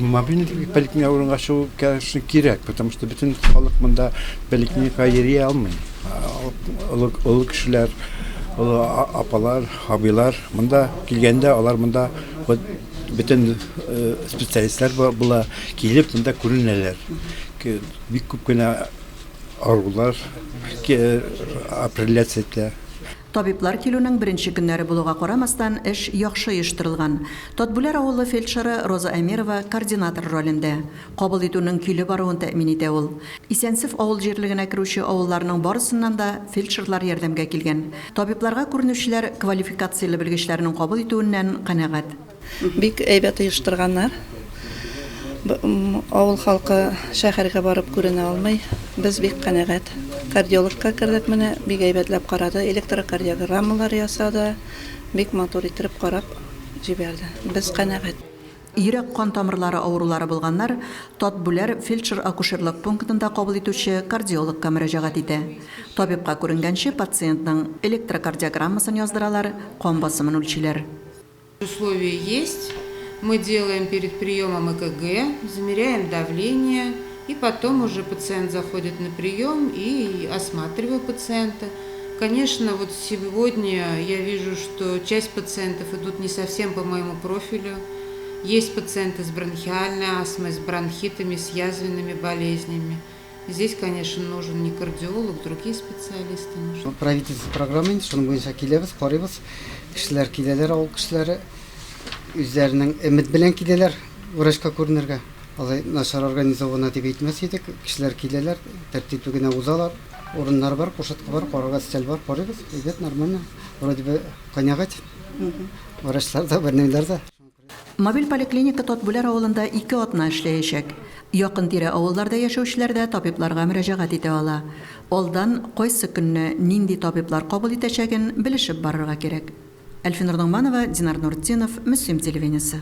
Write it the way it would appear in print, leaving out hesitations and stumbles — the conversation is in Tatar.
Мобильный поликлиника урынга чыгу, конечно, кирәк, потому что бөтен халык монда поликлиникага йөри алмый. Олы, олы кешеләр, олы апалар, абыйлар монда килгәндә алар монда вот бөтен специалистлар була, килеп монда күренәләр. Бик күп кенә авырулар определяться ителә. Табиблар килүнең беренче көннәре булуга карамастан, эш яхшы оештырылган. Татбүләр авылы фельдшеры Роза Әмирова координатор ролендә. Кабул итүнең көйле баруын тәэмин итә ул. Исәнсеф авыл җирлегенә керүче авылларның барысыннан да фельдшерлар ярдәмгә килгән. Табибларга күренүчеләр квалификацияле белгечләрнең кабул итүеннән канәгать. Бик әйбәт оештырганнар. Авыл халкы шәһәргә барып күренә алмый. Без бик канәгать. Кардиологка кердек менә, бик әйбәтләп карады, электрокардиограммалар ясады, бик матур иттереп карап җибәрде. Без канәгать. Йөрәк-кан тамырлары авырулары булганнар Татбүләр фельдшер-акушерлык пунктында кабул итүче кардиологка мөрәҗәгать итә. Табибка күренгәнче пациентның электрокардиограммасын яздыралар, кан басымын үлчиләр. Условия есть. Мы делаем перед приемом ЭКГ, замеряем давление, и потом уже пациент заходит на прием и осматриваю пациента. Конечно, вот сегодня я вижу, что часть пациентов идут не совсем по моему профилю. Есть пациенты с бронхиальной астмой, с бронхитами, с язвенными болезнями. Здесь, конечно, нужен не кардиолог, другие специалисты нужны. Правительство программа инде, шуның буенча киләбез, карыйбыз. Кешеләр киләләр, авыл кешеләре үзләренең өмет белән киләләр врачка күренергә. Алай начар организовано дип әйтмәс идек. Кешеләр киләләр, тәртипле генә узалар. Урыннар бар, кушетка бар, карарга өстәл бар, карыйбыз. Әйбәт, нормально. Вроде бы канәгать. Врачлар да, больнойлар да. Мобиль поликлиника Татбүләр авылында ике атна эшләячәк. Якын-тирә авылларда яшәүчеләр дә табибларга мөрәҗәгать итә ала. Алдан кайсы көнне нинди табиблар кабул итәчәген белешеп барырга кирәк. Әлфинур Ногманова, Динар Нуртдинов, Мөслим телевидениесе.